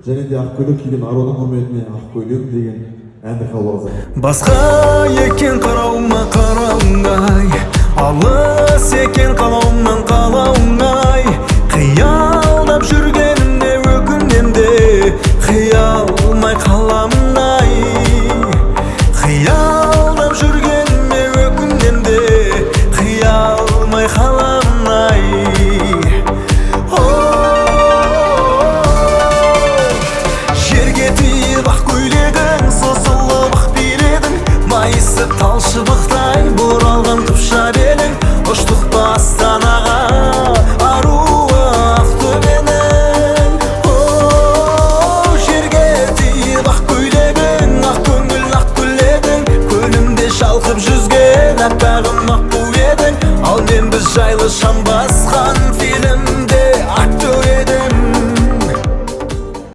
Және де ақ көйлек киген арудың құрметіне «Ақ көйлегім» деген әнді қабыл. Басқа екен қарауыма қарауыңдай, алыс екен қалауымнан қалауыңай, қиялдап жүрген.